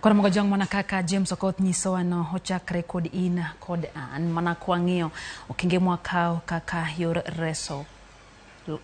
Koro mogo jong mana kaka James Okoth nyisowa no ochakre kod in kod an mana kwang'iyo okenge mwakawo kaka yor reso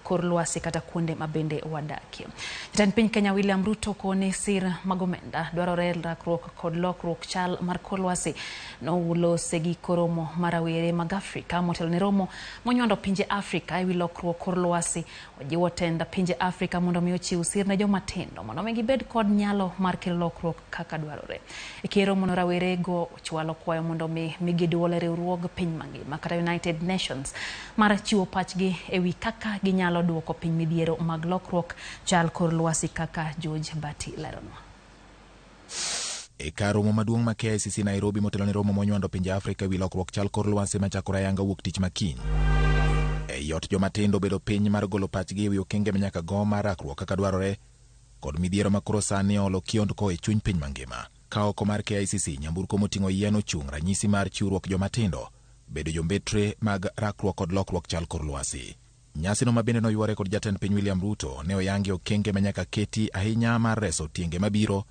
kor lwasi kata kuonde ma bende wadakie. Jatend piny Kenya William Ruto kone sir mag omenda dwarore rakruok kod lokruok chal mar kor lwasi. Noulo giko romo mar rawere mag Afrika motelo ne romo monywando pinje Afrika ewi lokruok kor lwasi. Ojiwo tend pinje Afrika mondo mi ochiw sir ne joma tindo mondo mi gibed kod nyalo mar kelo lokruok kaka dwarore. E kind romono rawere go ochwalo kwayo mondo mi migi duol e riwruog piny mangima kata United Nations mar chiwo pachgi ewi kaka ginyalo duoko piny midhiero mag lokruok chal kor lwasi kaka George Bati leronwa. E kar romo maduong' ma KICC Nairobi motelo ne romo monywando pinje Afrika ewi lokruok chal kor lwasi machakore ayanga wuok tich makiny. Ei ot joma tindo obedo piny mar golo pachgi ewi okenge manyaka go mar rakruok kaka dwarore kod midhiero ma koro sani oolo kiondko e chuny piny mangima. Ka oko mar KICC, nyamburko moting'o yien ochung' ranyisi mar chiwruok joma tindo bedo jombetre mag rakruok kod lokruok chal kor lwasi. Nyasino ma bende noywore kod jatend piny William Ruto ne oyangi okenge manyaka keti ahinya mar reso tienge mabiro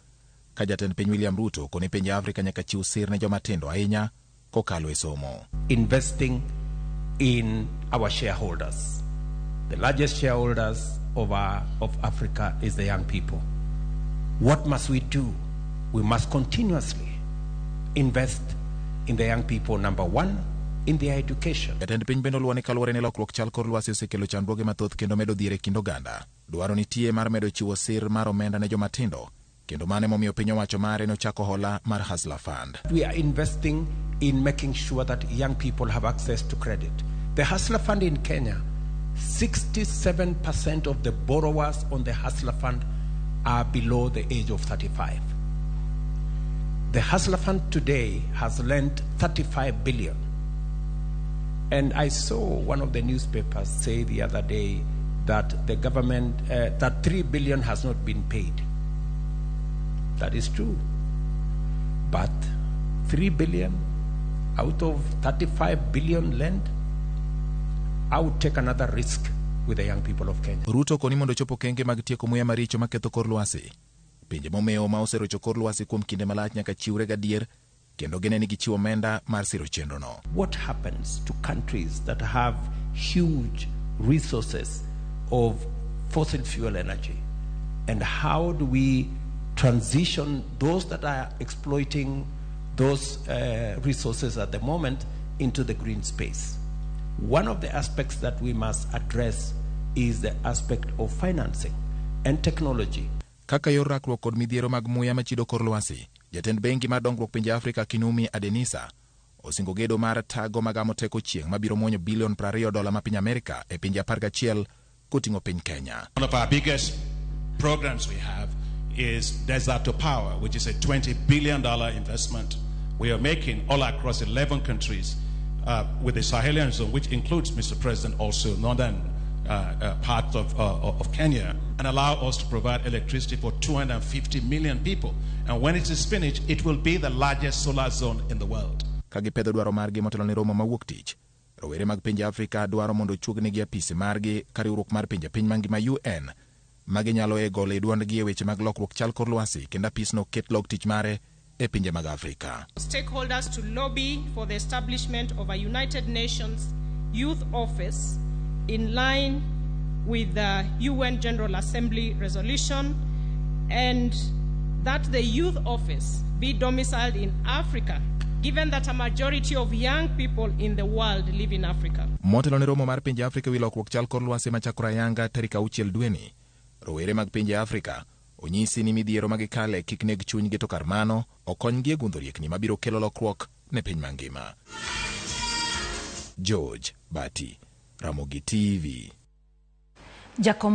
ka jatend piny William Ruto koni pinje Afrika nyaka chiw sir ne joma tindo ahinya kokalo e somo. Investing in our shareholders. The largest shareholders of Africa is the young people. What must we do? We must continuously invest in the young people, number one, in their education. Jatend piny bende oluwo ni kaluwore ni lokruok chal kor lwasi osekelo chandruoge mathoth kendo medo dhier e kind oganda. Dwaro nitie mar medo chiwo sir mar omenda ne joma tindo kendo mano emomiyo piny owacho mare nochako hola mar Hustler Fund. We are investing in making sure that young people have access to credit. The Hustler Fund in Kenya, 67% of the borrowers on the Hustler Fund are below the age of 35. The Hustler Fund today has lent 35 billion. And I saw one of the newspapers say the other day that the government, that 3 billion has not been paid. That is true. But 3 billion out of 35 billion lent, I would take another risk with the young people of Kenya. Ruto koni mondo ochop okenge mag tieko muya maricho maketho kor lwasi. Pinje momewo ma oserocho kor lwasi kuom kinde malach nyaka chiwre gadier kendo gine ni gichiwo omenda mar siro chenrono. What happens to countries that have huge resources of fossil fuel energy? And how do we transition those that are exploiting those resources at the moment into the green space? One of the aspects that we must address is the aspect of financing and technology. Kaka yor rakruok kod midhiero mag muya machido kor lwasi, jatend bengi mar dongruok pinje Afrika Akinwumi Adesina osingo gedo mar tago magamo teko chieng' mabiro muonyo bilion 20 dola ma piny Amerika e pinje 11 koting'o piny Kenya. One of our biggest programs we have is Desert to Power, which is a $20 billion investment we are making all across 11 countries with the Sahelian zone, which includes, Mr. President, also northern part of Kenya, and allow us to provide electricity for 250 million people. And when it is finished, it will be the largest solar zone in the world. Ka gipedho dwaro margi motelo ne romo mawuok tich, rowere mag pinje Afrika dwaro mondo ochuognegi apisi margi ka riwruok mar pinje piny mangima UN ma ginyalo e golo e duondgi e weche mag lokruok chal kor lwasi kendo apisno ket log tich mare e pinje mag Afrika. Stakeholders to lobby for the establishment of a United Nations Youth Office in line with the UN General Assembly resolution, and that the Youth Office be domiciled in Africa, given that a majority of young people in the world live in Africa. Motelo ne romo mar pinje Afrika wi lokruok chal kor lwasi machakore ayanga tarik 6 dweni, rowere mag pinje Afrika onyisi ni midhiero ma gikale kik neg chunygi to kar mano okonygi e gundho riekni mabiro kelo lokruok ne piny mangima. George Bati, Ramogi TV. Jakom